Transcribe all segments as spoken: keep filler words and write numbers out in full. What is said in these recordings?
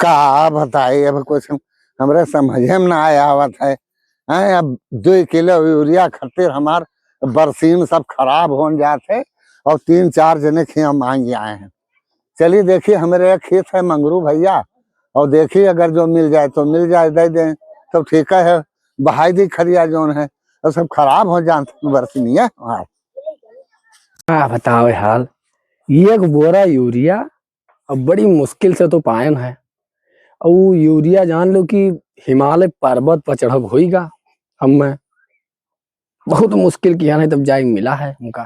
का बताई, अब कुछ हम, हमरे समझे में ना आवत है। हैं, अब दुइ किलो यूरिया खातिर हमार बरसीन सब खराब होन जात है और तीन चार जने के यहाँ मांग आए हैं। चलिए देखिए, हमरे एक खेत है मंगरू भैया, और देखिए अगर जो मिल जाए तो मिल जाए, दे दें तो ठीक है, बहाई दी खरिया जोन है, और सब खराब हो जात है बरसीनिया। हाँ। का बतावे हाल, एक बोरा यूरिया अब बड़ी मुश्किल से तो पायन है। और उ यूरिया जान लो कि हिमालय पर्वत पर चढ़ब होइगा। हमें बहुत मुश्किल किया नहीं तब जाए मिला है हमका।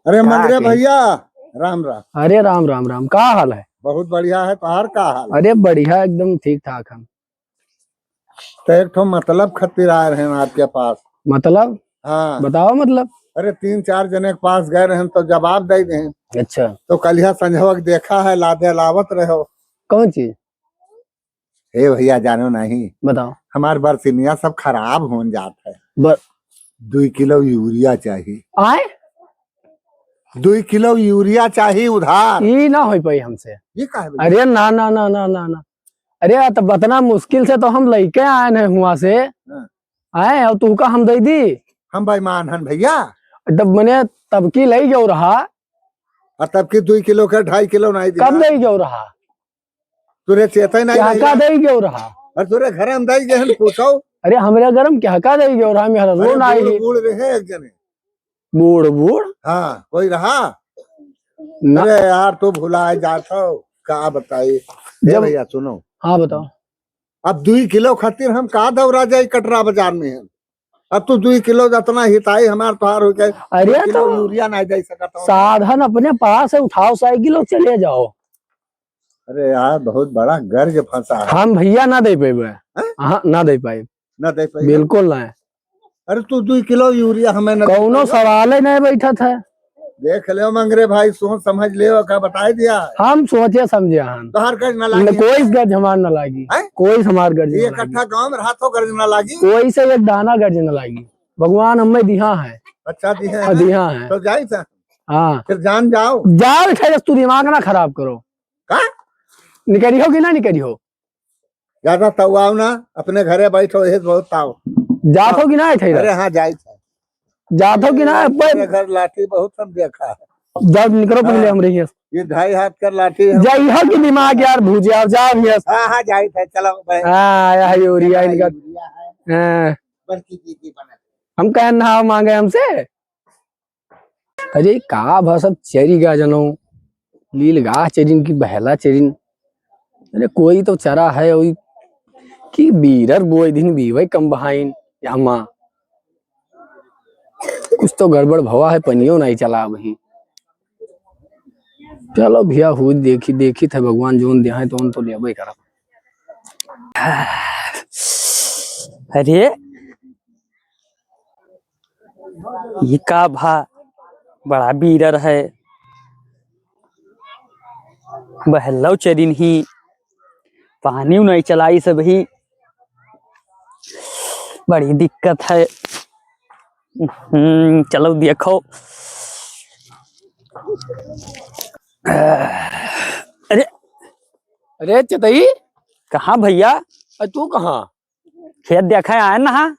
अरे का मंगरे कही? भैया, राम राम। अरे राम राम राम, का हाल है? बहुत बढ़िया है, तोहार का हाल? अरे बढ़िया, एकदम ठीक ठाक हम। तो एक ठो मतलब खातिर आए रहे हैं आपके पास। मतलब? हाँ। बताओ मतलब। अरे तीन चार जने के पास गए रहे तो जवाब दे दे। अच्छा। तो कलिया संझवा के देखा है, लादे लावत रहो। कौन चीज? हे भैया, जानो नहीं। बताओ। हमार बरसिनिया सब खराब होन जात है। बर- दुई किलो यूरिया चाहिए। आए? दुई किलो यूरिया चाहिए उधार। ई ना हो पाई हमसे। ये काहे भैया? अरे ना, ना, ना, ना, ना, ना। अरे यार, तब इतना मुश्किल से तो हम लइके आए हैं हुआ से। हाँ। आए, और तू का हम दे दी? हम बेईमान हन भैया। तब मने तब की लई गयो रहा। और तब की दुई किलो के ढाई किलो नहीं दिया। कब लई गयो रहा? तुरे चेते नहीं क्या रही का है। दई गयो रहा? और तुरे घर में दई गए हैं, पूछो। अरे, हमरे घर में क्या का दई गयो रहा? मेरा रो अरे, ना बूढ़, आई। बूढ़ रहे एक जने। बूढ़, बूढ़? हाँ, कोई रहा? ना। अरे यार, तू भुलाए जात हो, का बताई? ए जब भैया, सुनो। हाँ, बताओ। अब दुई किलो खातिर हम का दौरा जाई कटरा बाजार में हम? अब तू दुई किलो जितना हिताई हमार तोहार हो गए, अरे दुई किलो तो यूरिया नहीं दे सकत हो। साधन अपने पास है, उठाओ साइकिल और चले जाओ। अरे यार, बहुत बड़ा गर्ज फंसा है। हम भैया ना दे पाइबे। हैं? हाँ, ना दे पाइब। ना दे पाइबे? बिल्कुल ना। अरे तू दुई किलो यूरिया हमें ना दे कौनो पाइबे? सवाल ही नहीं बैठत है। देख ले मंगरे भाई, सोच समझ ले, का बताए दिया है। हम सोचे समझे हन। तोहार गर्ज ना लागी। न, कोई गर्ज हमार ना लागी। हैं? कोई हमार गर्ज ये ना लागी। इकट्ठा गांव में रहा तो गर्ज ना लागी। कोई से एक दाना गर्ज ना लागी। भगवान हमें दिहा है। अच्छा, दिहा है। दिहा है। तो जाई था। हाँ। फिर जान जाओ। जाओ, ठहर, तू दिमाग ना खराब करो। का? निकरी हो कि ना निकरी हो? ज्यादा तवाओ ना, अपने घरे बैठो, यही बहुत ताओ। जात हो कि ना, ठहर? अरे हाँ, जाई था। जात हो कि ना, ये पर घर लाठी बहुत हम देखा है। जाओ, निकरो पहले हाँ। हमरे हियाँ से। ये ढाई हाथ का लाठी है। जाई हो कि दिमाग यार भूजे, आप जाओ हियाँ से। हाँ, हाँ, जाई था, चलो भाई। हाँ, आया है यूरिया हाँ, इनका। यूरिया है। हाँ। बड़की दीदी बनत। हम कहन ना मांगे हमसे। अरे का भा सब चरी गा जनो, लील गा चरिन की बहला चरिन। अरे कोई तो चरा है वही कि बीरर बोए दिन बीवे कम बहाइन या माँ। कुछ तो गड़बड़ भवा है, पनियो नहीं चला वही। चलो भैया, हुई देखी, देखी थे भगवान जोन दिया है तो उन तो लेबे करब। अरे ये का भा, बड़ा बीरर है, बहलौ चरिन ही, पानी नहीं चलाई सब ही, बड़ी दिक्कत है। हम्म, चलो देखो। अरे, अरे चतई, कहाँ भैया? अरे तू कहाँ? खेत देखे आए ना।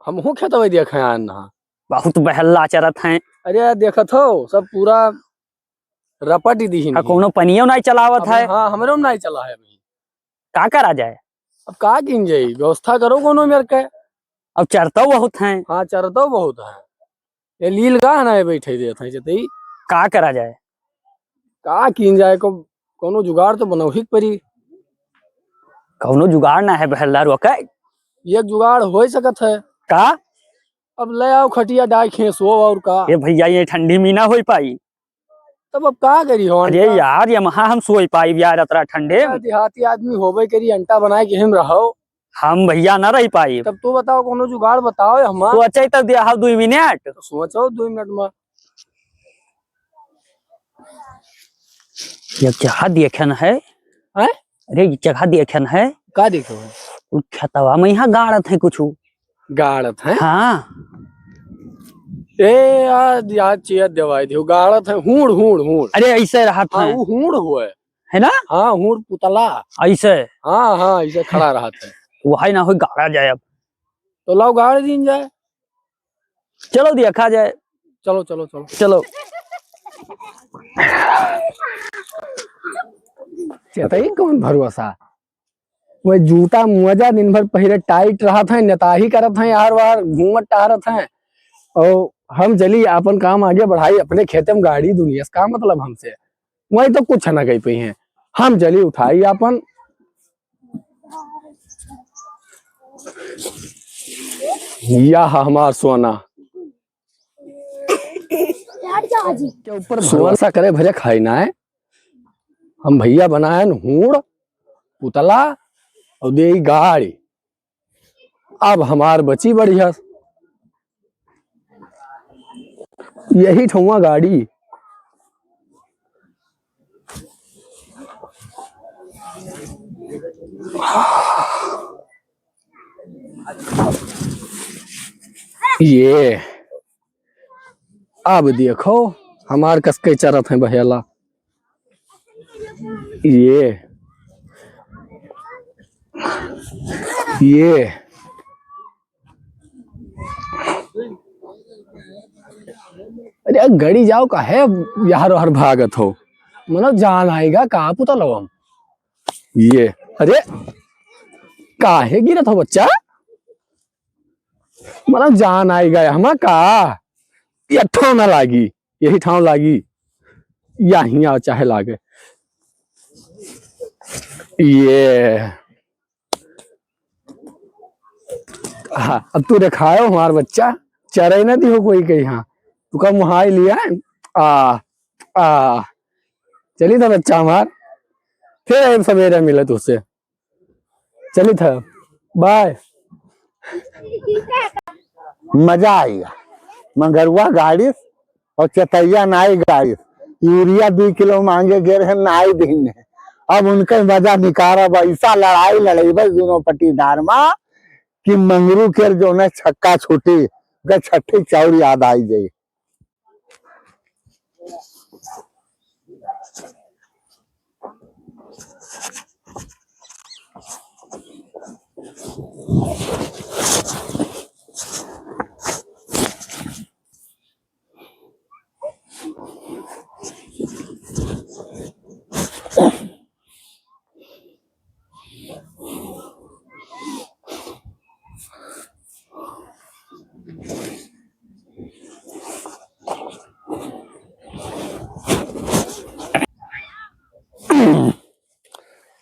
हमहू खेतवे देखे आए ना। बहुत बहल्ला चरत हैं। अरे यार, देखत हो, सब पूरा रपट ही दीहिन हाँ, ही। कौनो पनियो नहीं चलावत अब है। हाँ, हमरे में नहीं चला है अभी। का करा जाए? अब का कीन जाई, व्यवस्था करो कौनो मेर के। अब चरतो बहुत हैं। हाँ, चरतो बहुत है। ये लील गा ना है बैठे देत हैं जतई। का करा जाए? का कीन जाए को, कौनो जुगाड़ तो बनावही के परी। कौनो जुगाड़ ना है बहल्ला रोके। ये जुगाड़ हो सकत है। का? अब ले आओ खटिया डाई खेसो और का। ये भैया ये ठंडी में ना होई पाई। तब अब का करी हो अरे अंटा? यार ये महा हम सोई पाई यार अतरा ठंडे में। देहाती आदमी होबे करी अंटा बनाए के हम रहो। हम भैया ना रह पाई। तब तू बताओ कौनो जुगाड़ बताओ हमार। सोचे तब दिया हाउ दुई मिनट। तो सोचो दुई मिनट में। ये जगह देखे न है। हैं? अरे, ये जगह देखे न है। का देखे हो? उ खेतवा में यहाँ गाड़त है कुछ। गाड़त है? हाँ। ए, यार, यार, चेत देवाई दियो। गाड़त है, हूड़, हूड़, हूड़। अरे, ऐसे रहत हाँ, है। वो हूड़ हुआ है। है ना? हाँ, हूड़ पुतला। ऐसे? हाँ, हाँ, ऐसे खड़ा रहत है। वही ना होई, गाड़ा जाए अब। तो लाओ, गाड़ दीन जाए। चलो, देखा जाए। चलो, चलो, चलो। चलो। चेतई कौन भरोसा? वही जूता मोजा दिन भर पहिरे, टाइट रहत हैं, नेताही करत हैं, यार वार घूमत टहरत हैं। और हम चली आपन काम आगे बढ़ाई, अपने खेते में गाड़ी दुनिया से का मतलब हमसे? वही तो कुछ ना कही पई हैं। हम चली उठाई आपन। यह हमार सोना। के ऊपर भरोसा करे भरे खाई ना है। हम भैया बनायन हूड़, पुतला और देई गाड़ी। अब हमार बची बढ़िया यही ठौआ गाड़ी। ये अब देखो, हमार कसके चरत हैं बहेला। ये, ये। अरे गड़ी जाओ, काहे यार हर भागत हो? मतलब जान आएगा का पुता लो हम? ये, अरे काहे गिरत हो बच्चा? मतलब जान आएगा हमा का? ये ठो ना लागी। यही ठाव लागी, या हियाँ चाहे लागे। ये, हाँ, अब तू देखायो हमार बच्चा, चरे ना दिहो कोई के यहाँ। तू का मुहाई लिया है? आ, आ, चली था बच्चा हमार, फिर अब सवेरे मिले तुझसे। चलित है, बाय। मजा आइगा। मंगरुआ गाड़िस और चेतैया नाई गाड़िस। यूरिया दुई किलो मांगे गे रहे, नाई दीन है। अब उनके मजा निकालब, ऐसा लड़ाई लड़ेबे दोनों पटीदार मा कि मंगरू के जो न छक्का छूटी, ओकर छठी चाउर याद आई जाई।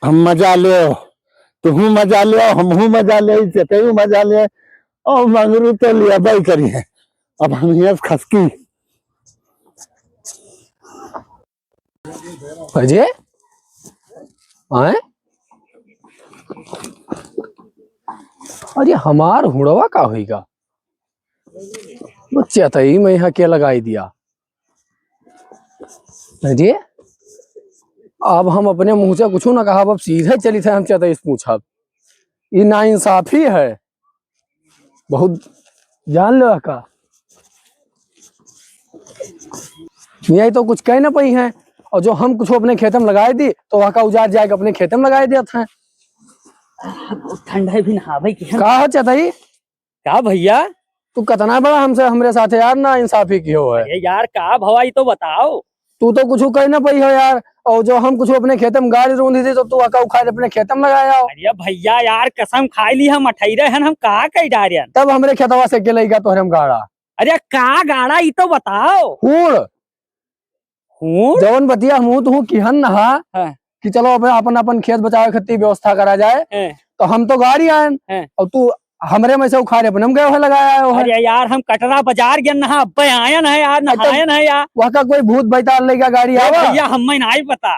हम मजा लेव, तुहू मजा लेव, हमहू मजा लेव, चेतैयो मजा लेव, और मंगरू तो लियाबे करिहैं। अब हम हियाँ से खसकी। अजय? आए? अरे, हमार हुड़वा का होइगा? बच्चा तो ई मैं यहाँ के लगाई दिया। अरे, अब हम अपने मुँह से कुछ ना कहा, अब सीधे चली थे हम चेतैस पूछब। ई नाइंसाफी है। बहुत जान लो का। यही तो कुछ कह ना पई हैं, और जो हम कुछ अपने खेत में लगाए दी, तो वहाँ का उजार जाके अपने खेत में लगाए देत हैं। बहुत ठंडा है, भी नहावे की है। का हो चेतई? का भैया? तू कितना बड़ा हमसे, हमरे साथ यार ना इंसाफी किहो है। अरे यार, का भवा, ई तो बताओ। तू तो कुछ कह ना पई हो यार, और जो हम कुछ अपने खेत में गाड़ी रोंदी थी, तो तू आका उखाड़ अपने खेत में लगाया हो। अरे भैया यार, कसम खाई ली, हम अठैरे हन, हम का कही डारियन? तब हमरे खेतवा से के लइगा तोहरे हम गाड़ा। अरे का गाड़ा, ई तो बताओ। हूड़। हूड़? जवन बतिया हमहू तुहू किहन नहा हाँ। कि चलो अपन, अपन, अपन खेत बचावे खातिर व्यवस्था करा जाए, हाँ। तो हम तो गाड़ी आयन, हाँ। और तू हमरे में से उखाड़े अपने हम गए हो लगाया हो है। अरे यार, हम कटरा बाजार गए नहा, अब्बे आयन है यार, अरे तो नहायन है यार। वहाँ का कोई भूत बैताल लेगा गाड़ी ए आवा? भैया, हमें नाई पता।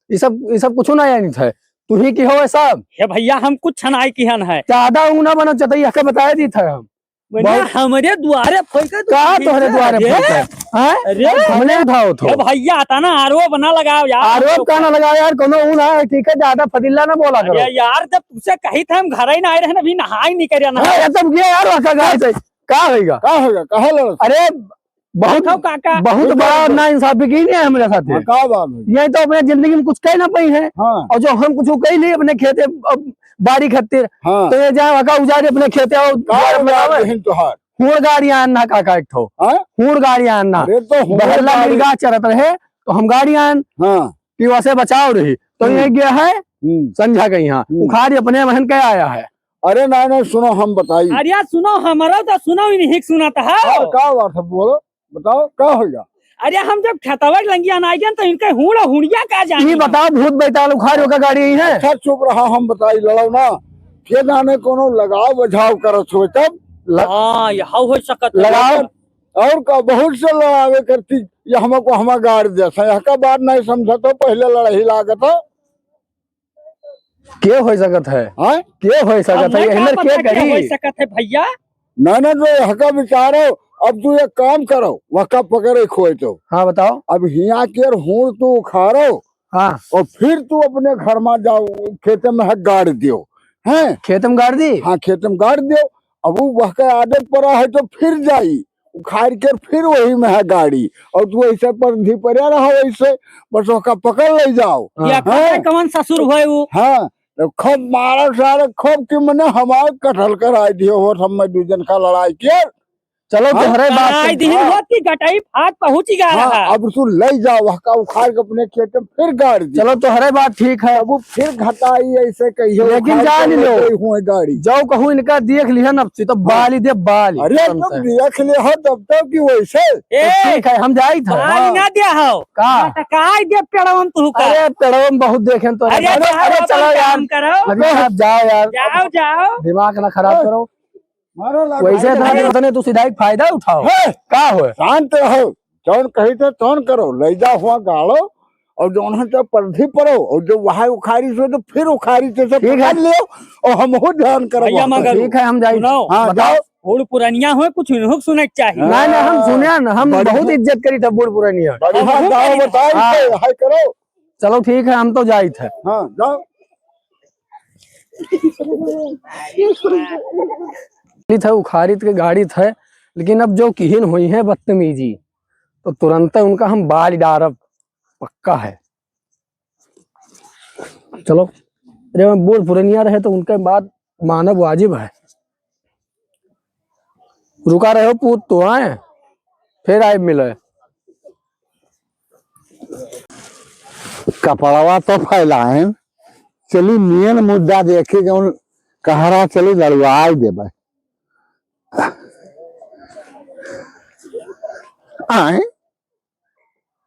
ये सब, ये सब कुछ ना यानी था, तू ही की हो ये सब। हे भैया, हम कुछ नाई किहन है। ज्यादा ऊ ना बनो चेतई, हके बताए दी था हम। भैया, बहुत हमरे दुआरे फइके तू का तोहरे दुआरे अरे। फइके? हैं? अरे। हमने उठाओ थो। ए भैया, तना आरोप ना लगाओ यार। आरोप का ना लगाओ यार, कोनो ऊ ना है, ठीक है, ज्यादा फजीला ना बोला करो। अरे यार, जब तुझसे कही था हम घर ही ना आए रहे ना, अभी नहाई नहीं करे ना। हाँ, ये सब किया यार, वहाँ का गाय से। का होइगा? का होइगा? काहे लड़त? अरे, बहुत, देखो काका। बहुत बड़ा नाइंसाफी की नहीं है हमरे साथ। हाँ, का बात है? ये तो अपने जिंदगी में कुछ कह ना पाई है। हाँ। और जो हम कुछ कह लिए अपने खेते, अब बाड़ी खातिर, हाँ। तो ये जाए वका उजाड़े अपने खेते और का द्वार उजाड़ बनावे। देहिन तोहार? हूड़ गाड़ी आन ना काका एक ठो। हाँ? हूड़ गाड़ी आन ना। अरे तो हूड़ बहल्ला गाड़ी। मिर्गा चरत रहे, तो हम गाड़ी आन हाँ। कि वसे बचाव रही। तो हम्म। ये गया है हम्म। संझा के यहाँ। हम्म। उखाड़ी अपने महन के आया है। अरे ना, ना, सुनो, हम बताई। अरे सुनो, हमरो तो सुनो, इन्हीं के सुनाता है। का, का बात है, बोलो, बताओ, का होइगा? अरे हम जब खेतवा के लंगिया ना आइगन, तो इनके हूड़, हुड़िया का जानी ये हम। बताओ, भूत बैताल उखाड़ का गाड़ी यही है? अच्छा, चुप रहा, हम बताई, लड़ो ना। के जाने कोनो लगाव बझाव करत होए तब ल-, हाँ, यह हो सकत है। लगाव। और का, बहुत से लड़ावे करती, ये हमको हमा गाड़ दे, यह का बात नहीं समझत हो, पहले लड़ाई लागत हो। के होइ सकत है? हाँ? के होइ सकत अब है? मैं ये का हिंदर पता के के करी? होइ सकत है भैया? ना, ना, तो यह का विचारो, अब तू एक काम करो, वह का पकड़े खोए तो। हाँ, बताओ। अब हिया के हूड़ तू उखाड़ो, हाँ। और फिर तू अपने घर में जाओ, खेते में है गाड़ दियो, हैं? खेते में गाड़ दी? हाँ, खेते में गाड़ दियो। अब वो वह के आदत पड़ा है तो फिर जाई, उखाड़ के फिर वही में है गाड़ी, और तू ऐसे पर धी पड़े रहो, ऐसे बस ओका पकड़ ले जाओ। हाँ। या हाँ। कौन ससुर हुए वो? हाँ, तो खूब मारो सारे, खूब कि मने हमार कटल कराई दियो हो, हम दू जन का लड़ाई के। चलो, हाँ? तोहरे बात कराई से। दिहिन हाँ। होत कि गटाई फाट पहुँच गया हाँ, रहा। अब तू ले जाओ, वह का उखाड़ के अपने खेत में फिर गाड़ दी। चलो, तोहरे बात ठीक है। अब वो फिर घटाई ऐसे कहियो, लेकिन उखाड़ जान के लो, ले गई हुए गाड़ी। जो कहूँ इनका देख लिया नफसी, तो हाँ। बाली दे बाली। अरे, तुम तुरंत। देख ले हो तब तो कि वैसे। ए, तो ठीक है, हम जाई थे। बाली हाँ। ना दे हो। का? टकाई दे पेड़वन तू का। अरे, पेड़वन बहुत देखें तो। अरे, अरे, जाओ, अरे, अपन चलो यार। काम करो। अभी आप जाओ यार। जाओ, जाओ। दिमाग ना खराब हाँ। करो। मारो लगा। वैसे अरे, था अरे। नहीं, तू सीधा एक फायदा उठाओ। हे! का हो? शांत रहो, जौन कही थे तौन करो, ले जा हुआ गाड़ो, और जौन है तो पर्दी परो, और जो वहाँ उखाड़ी से तो फिर उखाड़ी से, से ठीक है। पकड़ लियो, और हम हो ध्यान करो भैया वहाँ। मगर ठीक है, हम जाई। सुनो, हाँ, बताओ। जाओ। बूढ़ पुरनिया हो, कुछ इन्हों सुने के चाहिए। नहीं, नहीं, हम हाँ। सुने ना, हम बढ़िया। बहुत इज्जत करी था बूढ़ पुरनिया। बढ़िया, हाँ। जाओ बताओ, हाँ। हाय करो। चलो ठीक है, हम तो जाई थे। हाँ, जाओ। थे उखाड़ित के गाड़ित है, लेकिन अब जो किहिन हुई है बदतमीजी, तो तुरंत उनका हम बाल डारब, पक्का है। चलो, अरे बूढ़ पुरनिया रहे तो उनके बात मानब वाजिब है। रुका रहे हो पूत तो आए, फिर आए मिले। कपड़वा तो फैलाएन, चली मेन मुद्दा देखी, जौन कहरा चली लड़वाई देबे। आए,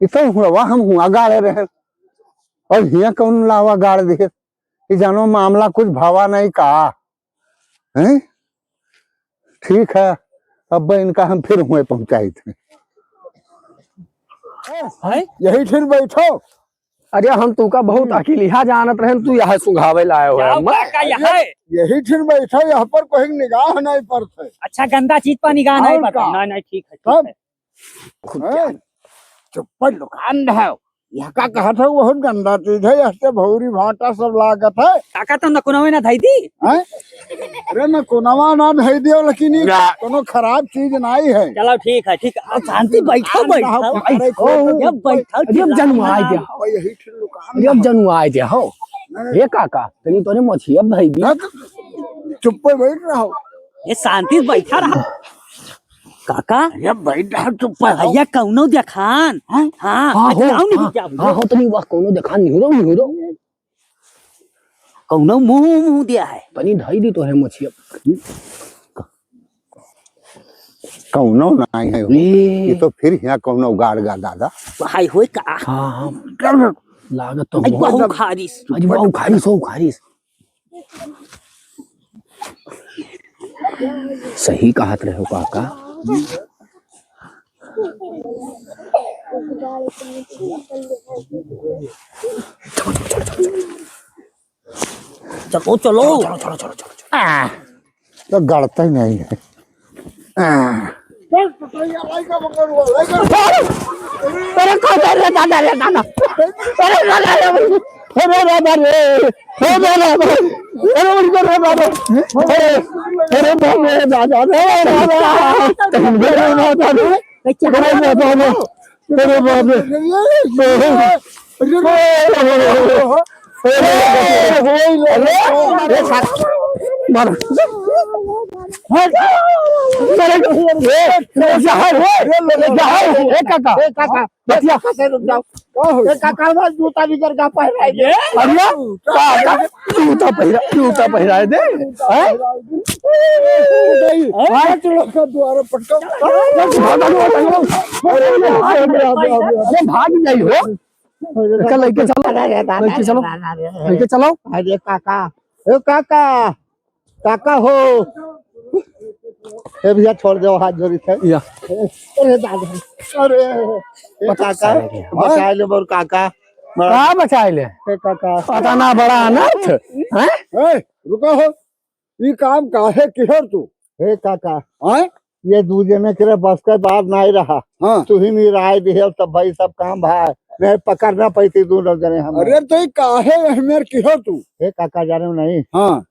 ई तो हुआ, हम हुआ गाड़े रहे, और हिया कौन लावा गाड़ दिए? ई जानो मामला कुछ भावा नहीं का? हैं? ठीक है, अब इनका हम फिर हुए पहुंचाई थे। हैं? यही फिर बैठो। अरे हम तुका बहुत हम्म। अकेलिहा जानत रहन, तू यहाँ सुंघावे लाए हो जाओ हमें। काका, यहाँ अरे, है। यही फिर बैठो, यहाँ पर कोई निगाह नहीं पड़ते। अच्छा, गंदा चीज पर निगाह नहीं और पड़ता। का? नहीं, नहीं, ठीक है, ठीक तब? है। खुद हैं? जान। चुप्पे लुकान रहो। यह का कहत है, बहुत गंदा चीज है, यह से भौरी भांटा सब लागत है। काका तो नकुनवे ना धई दी। हैं? अरे नकुनवा ना धई दियो, लेकिन ई ना। कोनो खराब चीज नहीं है। चलो ठीक है, ठीक है। अब शांति बैठो, लुकान बैठो। रहो, पकड़े ओ, खोटे। अब बैठो, अरे अब चिल्लाओ जनुआ ना। आ गया। भाई यही फिर लुकान अरे अब रहो। जनुआ आ गया हो। नहीं। हे काका, तनी तोरे मछिया धई दी। ना तो चुप्पे बैठ रहो। ये शांति से बैठा रहा। काका? अरे बैठ रहा, चुप रहो। भैया, कौनो देखान? हाँ? हाँ, हाँ, हो, अजलाओ नहीं हाँ, क्या हाँ, बुझो? हो, तनी वाह, कौनो देखान, निहुरो, निहुरो। कौनो मुंह, मुंह दिया है। तनी ढाई दी तो है मछिया। कौनो नहीं है हो। ए। ये तो फिर यहाँ कौनो गाड़ गा दादा। हाय होय का? हाँ, हाँ। लागत तो आज बहुत बहु खारिस। आज बहु खारिस, हो खारिस। सही कहत रहे हो काका। चलो, चलो। चलो, चलो, चलो, चलो, चलो। आ, तो गड़ता ही नहीं है। आ। अरे, कौन है रे दादा, रे दादा? अरे, दादा, रे, अरे, दादा रे, अरे, दादा रे, अरे, उनको रे दादा, अरे, अरे, दादा रे, दादा रे, दादा रे। कैसे अरे बाप रे, अरे बाप रे। अरे, अरे, अरे, मार। अरे, ए, ए, जहाँ हो, जहाँ हो, ए काका, ए काका, बतिया। कैसे रुक जाओ? का हो? ए काका, हमार जूता निकर का पहिराए दे। अरे, का, का, जूता पहिरा, जूता पहिराए दे। हैं? नहीं, हैं? मत लड़का द्वारा पटका। भाग, भाग, भाग, भाग। अरे, भाग जाई हो। एका लइके चलो, लइके चलो, लइके चलो। अरे काका, ए काका, काका हो। ए भैया, छोड़ दो, हाथ जोड़ी थे। या। अरे दादा, अरे, ए काका, बचा ले मोर काका। का बचाए ले? ए काका। पता ना, बड़ा अनर्थ, हैं? ए, रुका हो, ई काम काहे किहर तू? हे काका, हाँ? ये दू जने के बस के बात नाहीं रहा। हाँ। तू ही नहीं राय दिहे, तब भाई सब काम भाई नहीं पकड़ ना पैती दोनों जने हम। अरे तो ई काहे एहमेर किहो तू? हे काका, जाने नहीं। हाँ।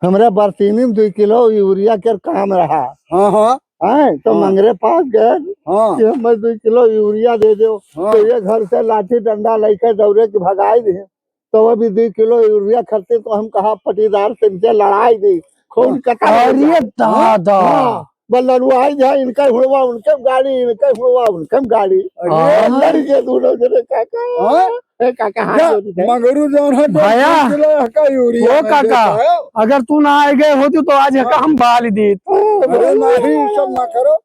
हमरे बरसीनी में दो किलो यूरिया के काम रहा। हाँ, हाँ। हैं, तो हाँ। मंगरे पास गए हाँ। कि हमें दो किलो यूरिया दे दो। हाँ। तो ये घर से लाठी डंडा लेके दौड़े के भगाई दे। तो अभी दो किलो यूरिया खरीदते तो हम कहा पटीदार से इनसे लड़ाई दी, खून हाँ। कटा अरे दादा। हाँ, बस लड़वाई जाए, इनका हुड़वा उनके गाड़ी, इनका हुड़वा उनके गाड़ी। अरे हाँ। लड़ के दोनों जने काका। हाँ। ए काका, हाथ जा, जोड़ी दे। मगरू जौन है, दो भैया। तीन किलो का यूरिया ओ में काका, देता है। अगर तू ना आए गए होती तो आज हाँ। का हम बाल दी। अरे नहीं, ई सब ना करो।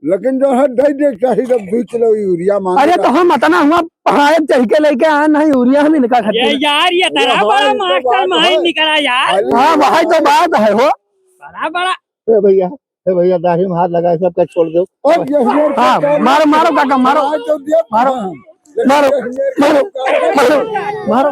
लेकिन जो है, दे दे चाही, जब दो किलो यूरिया मांगे अरे, तो हम अतना हुआ पहाड़ चढ़ के लेके आए, नहीं यूरिया हम इनका खातिर। ये यार, ये ये तेरा भाई, बड़ा ये तो बात मास्टर माइंड है। निकला यार। अरे हाँ, भाई, तो बात है हो। बड़ा, बड़ा। ए भैया, ए भैया, दाढ़ी में हाथ लगाए, सबका छोड़ दो। अब ये हमारे हाँ, सरकार मारो, मारो काका, मारो। आज तो दिया, मारो, हाँ। मारो, मारो, मारो, मारो।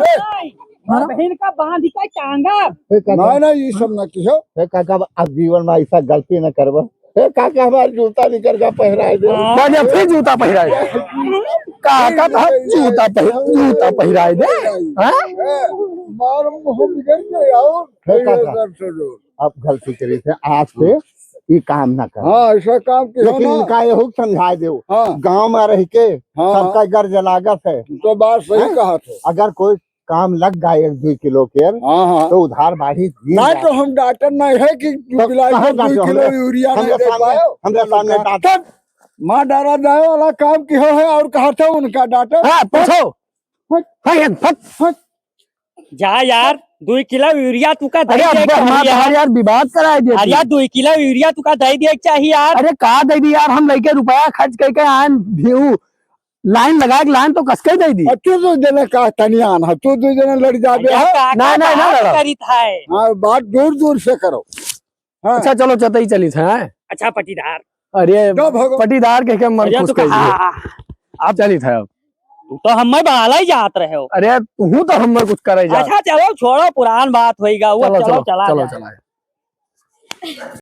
मारो। बहिन का बांध का टांगा। ए काका। ना, ना, ये सब ना किहो। ए काका, अब जीवन में ऐसा गलती ना करबा। ए काका, हमार जूता निकर का पहिराए दे। हाँ। बाजा फिर जूता पहिराए दे। काका, तो हम जूता पहिर-, जूता पहिराए दे। हाँ? ए, मार मुंह बिगड़ गया और ए काका, ये सब छोड़ो। अब गलती करी थे, आज से ये काम ना कर। हाँ, ऐसा काम किहो लेकिन ना। इनका यहू समझाए दो। हाँ। गाँव में रह के हाँ। सबका गर्ज लागत है। तो बात सही हैं? कहा थे। अगर कोई काम लग गए एक दो किलो के, हाँ, हाँ। तो उधार बाढ़ी दी नहीं, जाए। तो हम डांटन नहीं है कि तब बिलाई कहाँ को दो डांटो? किलो हमरे, यूरिया हमरे नहीं दे सामने, पायो। हमरे सामने डांटो। तब मार डारा जाए वाला काम किहो है और कहा था उनका डांटो। हाँ, पूछो। हट। हाँ, ये फट। हट। जा यार, दो किलो यूरिया तुका दे अरे दिया अब्बा, हमार चाहिए बाहर यार। यार विवाद कराए दिया अरे तू। यार, दो किलो यूरिया तुका दे दिया चाहिए यार। अरे का दे दी यार, हम लेके रुपया खर्च करके आए भी हूँ। लाइन लगा के लाइन तो कसके दे दी। और तू दो जने का तनियान है, तू दो जने लड़ जाबे अरे है। का, ना, का ना, ना बात लड़ो। करित है। हाँ, बात दूर दूर से करो। हाँ। अच्छा, चलो, चतई चलित है। अच्छा, पटीदार। अरे, तो भगवान पटीदार कह के मन अरे, खुश तू कर दिए। कहा? आप चलित है अब। तू तो हमें बहाला ही जात रहे हो। अरे, तू तो हमें कुछ करे जात। अच्छा, चलो, छोड़ो, पुरान बात होइगा, वो चलो, चलो, चलो, चला चलो, जाए। चला।